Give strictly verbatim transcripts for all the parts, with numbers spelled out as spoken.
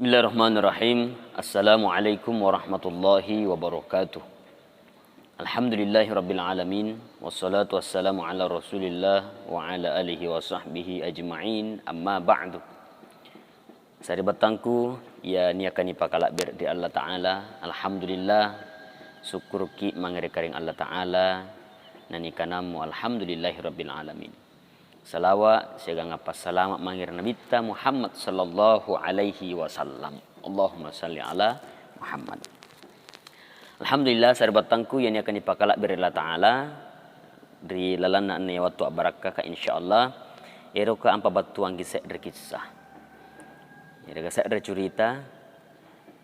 Bismillahirrahmanirrahim. Assalamualaikum warahmatullahi wabarakatuh. Alhamdulillahirabbil alamin, wassalatu wassalamu ala Rasulillah wa ala alihi wa sahbihi ajma'in, amma ba'du. Sari'battangku, iya niaka nipakala'bere' ri Allata'ala, alhamdulillah, sukkuruki' mange ri Karaeng Allata'ala, nanikanammo alhamdulillahirabbil alamin. Salawa' siagang appassalama' mange ri Nabitta Muhammad sallallahu alaihi wasallam. Allahumma shalli ala Muhammad. Alhamdulillah, sari'battangku, iya niaka nipakala'bere' Allata'ala, ri lalanna anne wattu a'barakkaka, insyaallah, eroka ampabattuangki se're kissa. Yareka se're curita,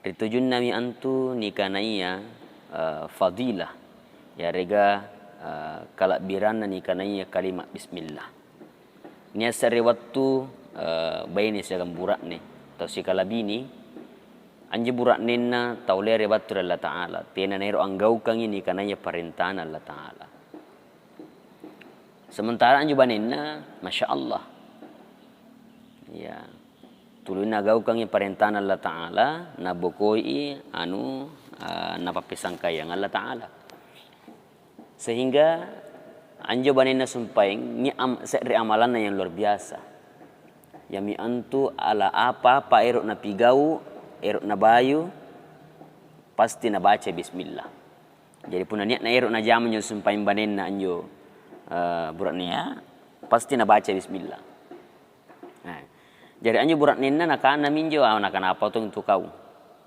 ri tujunnami antu nikanaya, eh, fadilah, yarega, eh, kala'biranna nikanaya kalima' bismillah. Nia' se're wattu, eh, baine siagang bura'ne, tau sikalabini, anjo bura'nenna tau lere battu ri Allata'ala, tena naero' anggaukangi nikanaya parentana Allata'ala. Sementara anjo banenna, masya Allah. Ya. Tuli nagaukangi parentana Allata'ala, nabokoi anu, a, napappesangkayang Allata'ala. Sehingga anjo banenna sumpaeng ni am-, se're amalanna yang luar biasa. Yami antu ala apa-apa ero' napigau', ero' nabayu, pasti nabaca bismillah. Jadi punna nia'na ero' najama anjo sumpaeng banenna anjo, eh, bura'nea, pasti nabaca bismillah. Eh, jari anjo bura'nenna nakanami injo, "Ah, nakanapa tong tu kau?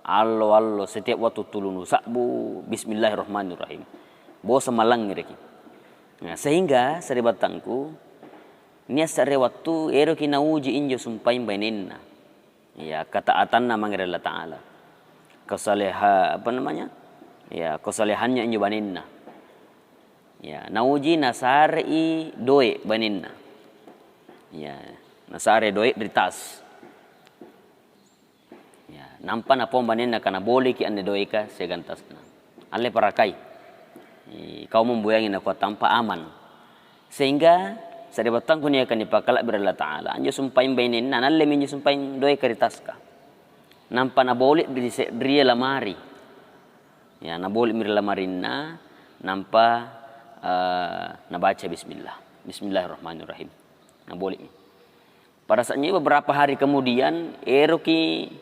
Allo-allo, setiap wattu tulu nusa'bu, bismillahirrahmanirrahim. Bosa mallangngereki." Nah, sehingga sari'battangku, nia' se're wattu eroki nauji injo sumpaeng bainenna. Ya, ketaatanna mange ri Allata'ala. Kesaleha-, apa namanya? Ya, kesalehannya injo bainenna. Ya, nauji nasarei doe' bainenna. Ya, nasare doe' ri tas. Ya, nampa napong bainenna kana, "Boliki anne doeka siagang tasna. Alle parakai. Eh, kau memboyangi nakua tampa aman." Sehingga sari'battangku niaka nipakala'biri Allata'ala, anjo sumpaeng bainenna, nallemi anjo sumpaeng doeka ri taska. Nampa naboli' ri se'rea lamari. Ya, naboli'mi ri lamarinna, nampa, eh, nabaca bismillah. Bismillahirrahmanirrahim. Naboli'mi. Pada saatnya beberapa hari kemudian, eroki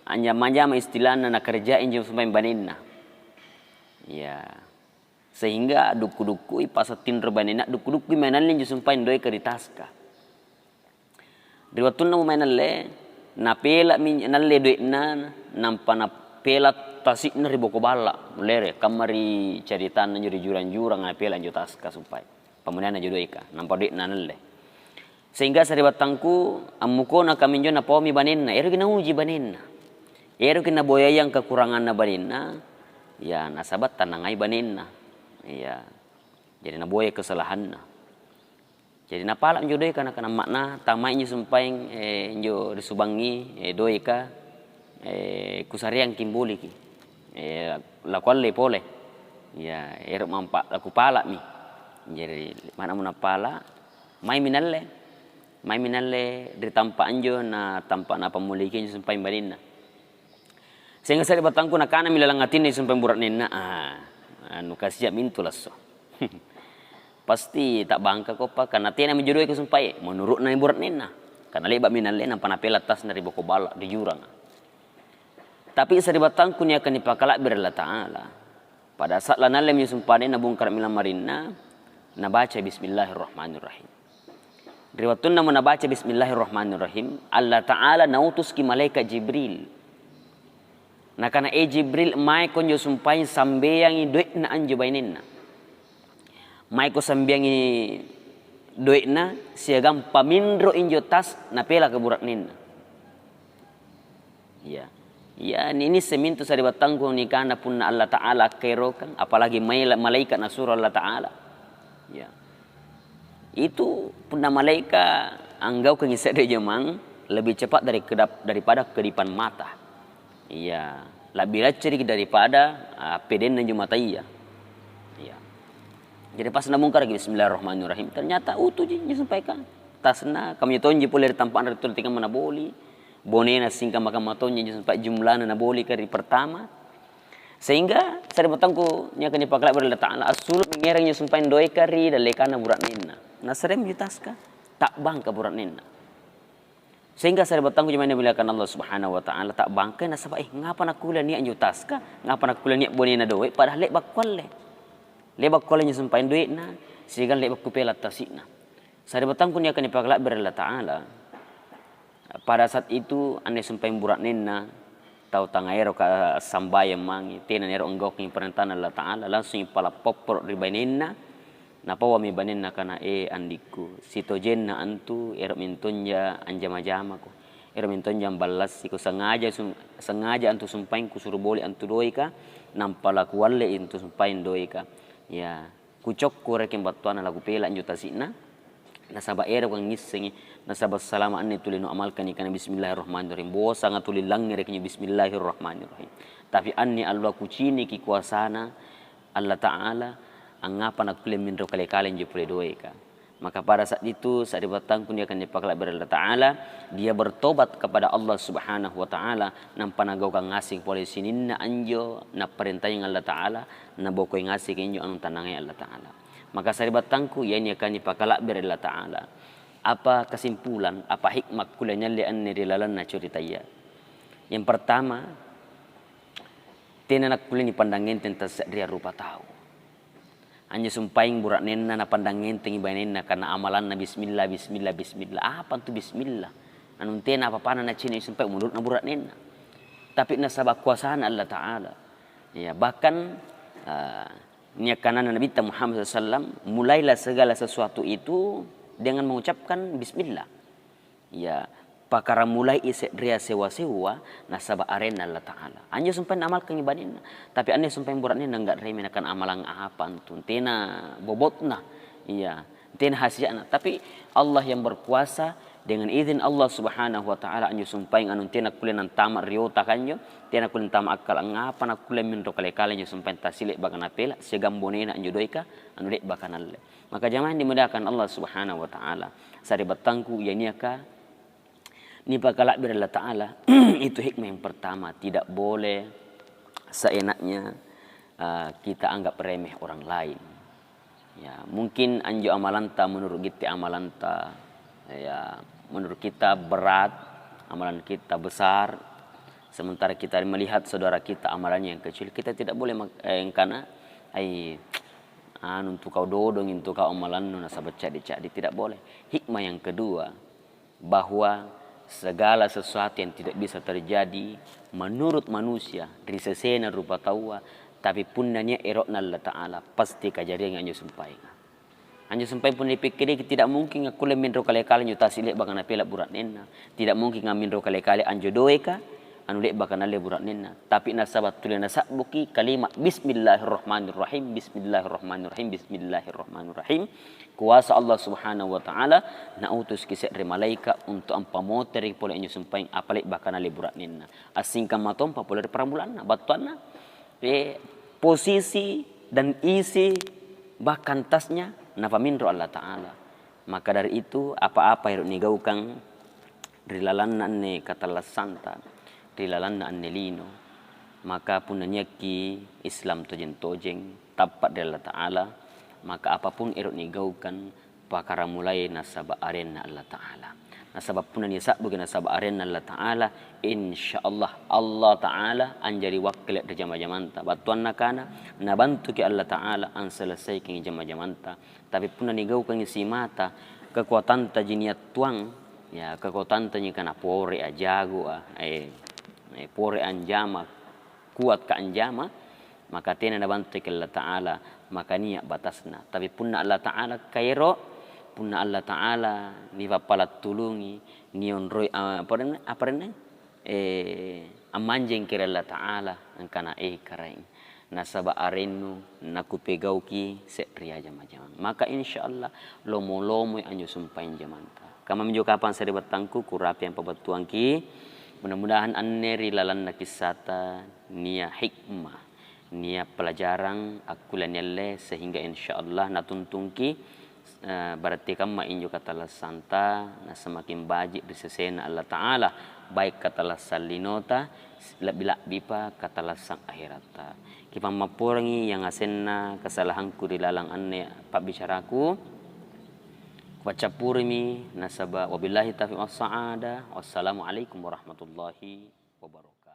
anjama-jama istilahna nakerjai injo sumpaeng bainenna. Ya. Sehingga dukku-dukkui, pasattinro bainenna dukku-dukkui mae nalle injo sumpaeng doeka ri taska. Ri wattunna mo mae nalle, napela'mi nalle doe'na, nampa napela' tasi'na ri boko balla', mulere, kamma ri caritanna anjo ri jurang-juranga napela' anjo taska sumpaeng. Pamuneanna anjo doeka, nampa doe'na nalle. Sehingga sari'battangku, ammukona kaminjo napaumi bainenna, eroki nauji bainenna. Eroki naboyayang kekuranganna bainenna, ya nasaba' tanangai bainenna. Iya. Jadi naboya kesalahanna. Jadi napala' anjo doeka, nakana amma'na, "Tamai injo sumpaeng, eh, injo risubangi, eh, doeka, eh, kusareangki boliki. Eh, lakuallei pole. Ya, ero' mampa-, lakupala'mi." Jari manamo napala', maimi nalle. Maimi nalle ri tampa' anjo, na tampa' napammuliki anjo sumpaeng bainenna. Sehingga sari'battangku nakanami lalang atinna sumpaeng bura'nenna, "Ah, anu kasia' mintu lasso." Pasti ta'bangkako pa, karena tenami anjo doeka sumpae, menuru'nami bura'nenna. Karena le'ba'mi nalle nampa napela' tasna ri boko balla' ri juranga. Tapi sari'battangku niaka nipakala'biri Allata'ala, pada saat lanallemi sumpaenna, nabungkara'mi lamarinna, nabaca bismillahirrahmanirrahim. Ri wattunnamo nabaca bismillahirrahmanirrahim, Allata'ala nautuski malaeka' Jibril. Nakana, "E Jibril, maeko anjo sumpaeng sambeangi doe'na anjo bainenna. Maeko sambeangi doe'na siagang paminro injo tas napelaka bura'nenna." Iya. Iya, ni-, nisseng mintu sari'battangku nikana punna Allata'ala akkaerokang, apalagi maela-, malaeka' nasuro Allata'ala. Iya. Itu punna malaeka' anggaukangi se're jamang, lebih cepat dari kedap-, daripada kedipan mata. Iya, lebih lacceriki daripada, ah, pedenna injo mataya. Iya. Jadi pas nabungkaraki, "Bismillahirrahmanirrahim," ternyata utuji injo sumpaeka. Tasna, kaminjo tonji pole ri tampa'na ri tuli tikang mana boli. bonena singkamma-kamma tonji anjo sumpaeng jumlana nabolika ri pertama. Sehingga sari'battangku niaka nipakala'biri Allata'ala, assulu' mengngerang anjo sumpaeng doeka ri dallekana bura'nenna. Nassareang anjo taska, ta'bangka bura'nenna. Sehingga sari'battangku jama'ah yang dimuliakan Allah Subhanahu wa Ta'ala, ta'bangkai nasaba', "Eh, ngapa nakkulle nia' anjo taska? Ngapa nakkulle nia' bonena doe'? Padahal le'ba' kualle." Le'ba' kualle anjo sumpaeng doe'na, siagang le'ba' kupela' tasi'na. Sari'battangku niaka nipakala'biri Allata'ala, pada saat itu anne sumpaeng bura'nenna tau tangaeroka sambayang mange, tena naero' anggaukangi parentana Allata'ala, langsung pala' popporo' ri bainenna, napauami bainenna nakana, "Eh, andikku, sitojenna antu ero' mintonja anjama-jamako, ero' mintonja amballassiko, sengaja sum-, sengaja antu sumpaeng kusuro boli' antu doeka, nampa lakuallei antu sumpaeng doeka." Ya, Kucokkoreki battuanna lakupela' anjo tasi'na, nasaba' eroka ngissengi, nasaba' salama' anne tuli nuamalkangi kana bismillahirrahmanirrahim. Bosanga tuli langngereki anjo bismillahirrahmanirrahim. Tapi anne alloa kuciniki kuasana Allata'ala, angngapa nakkulle minro kale-kale anjo pole doeka. Maka pada saat itu, sari'battangku niaka nipakala'biri Allata'ala, dia bertobat kepada Allah Subhanahu wa Ta'ala, nampa nagaukang ngaseng pole sininna anjo napparentayang Allata'ala, nabokoi ngaseki anjo anuntanangai Allata'ala. Maka sari'battangku, iami niaka nipakala'biri Allata'ala. Apa kesimpulan, apa hikmah kulle nialle anne ri lalanna curitaya? Yang pertama, tena nakkulle nipandang enteng tasse'rea rupa tau. Anjo sumpaeng bura'nenna napandang entengi bainenna kana amalanna bismillah, bismillah, bismillah. Apa antu bismillah? Anu tena apa-apana nacini' sumpaeng menurutna bura'nenna. Tapi nasaba' kuasana Allata'ala. Ya, bahkan, ah, Nia' kananna Nabitta Muhammad sallallahu alaihi wasallam, "Mulailah segala sesuatu itu dengan mengucapkan bismillah." Ya, pakaramulai se'rea sewa-sewa nasaba' arenna Allata'ala. Anjo sumpaeng naamalkangi bainenna. Tapi anne sumpaeng bura'nenna nggak remi nakana amalang apa antu. Tena bobotna. Iya. Tena hasia'na, tapi Allah yang berkuasa, dengan izin Allah Subhanahu wa Ta'ala, anjo sumpaeng anu tena kulle nantama' ri otaka anjo, tena kulle nantama' akkala, angngapa nakkulle minro kale-kale anjo sumpaeng tasile'baka napela', siagang bonena anjo doeka anu le'baka naalle. Maka jama'ah yang dimuliakan Allah Subhanahu wa Ta'ala, sari'battangku iya niaka nipakala'biri Allata'ala, itu hikmah yang pertama, tidak boleh seenaknya, eh, kita anggap remeh orang lain. Ya, mungkin anjo amalanta menurut gitte amalanta, ya, menurut kita berat, amalan kita besar, sementara kita melihat saudara kita amalannya yang kecil, kita tidak boleh mak-, eh, angkana, "Ai, anu, untu' kau dodong, untu' kau amalannu nasaba' ca'di-ca'di," tidak boleh. Hikmah yang kedua, bahwa segala sesuatu yang tidak bisa terjadi menurut manusia ri sesena rupa taua, tapi punna nia' ero'na Allata'ala, pasti kajariangi anjo sumpaenga. Anjo sumpaeng punna nipikkiriki, tidak mungkin akkulle minro kale-kale anjo tasi' le'baka napela' bura'nenna, tidak mungkin amminro kale-kale anjo doeka anu le'baka naalle bura'nenna, tapi nasaba' tuli nasa'buki kalima' Bismillahirrahmanirrahim, Bismillahirrahmanirrahim, Bismillahirrahmanirrahim. Kuasa Allah Subhanahu wa Ta'ala, nautuski se're malaeka' untu' ampamotereki pole anjo sumpaeng apa le'baka naalle bura'nenna. Assingkamma tompa pole ri parambulanna, battuanna, eh, posisi dan isi bahkan tasnya napaminro Allata'ala. Maka dari itu, apa-apa ero' nigaukang ri lalanna anne katallassanta, ri lalanna anne lino, maka punna niakki Islam tojeng-tojeng, tappa' ri Allata'ala, maka apapun ero' nigaukang, pakaramulai nasaba' arenna Allata'ala. Nasaba' punna nisa'buki nasaba' arenna Allata'ala, insya Allah, Allah Ta'ala anjari wakkele' ri jama-jamanta. Battuanna kana, nabantuki Allata'ala anselesaikangi jama-jamanta. Tapi punna nigaukangi simata, kekuatantaji niattuang, ya, kekuatantaji kana pore'a, jago'a, eh, eh, pore'a anjama, kuatka anjama, maka tena nabantuki Allata'ala, maka nia' batasna. Tapi punna Allata'ala kaero', punna Allata'ala nipappala' tulungi, nionroi, a-, apa arenna, apa arenna? Eh, ammanjengki ri Allata'ala, angkana, "Eh, Karaeng, nasaba' arennu nakupegauki se'rea jama-jamang." Maka insya Allah lomo-lomoi anjo sumpaeng jamanta. Kammaminjo kapang sari'battangku, kurapi ampabattuangki. Mudah-mudahan anne ri lalanna kissata nia' hikmah, nia' pelajarang akkulle nialle, sehingga insya Allah natuntungki, eh, berarti kamma injo katallassanta nasemakin baji' ri sesena Allata'ala. baik katallassang linota, la'bi-la'bipa katallassang aheratta. Kipammapporangi yangasenna kasalahangku ri lalang anne pabbicaraku. Kupaccappurimi nasaba wabillahi taufiq wassa'adah. Wassalamualaikum warahmatullahi wabarakatuh.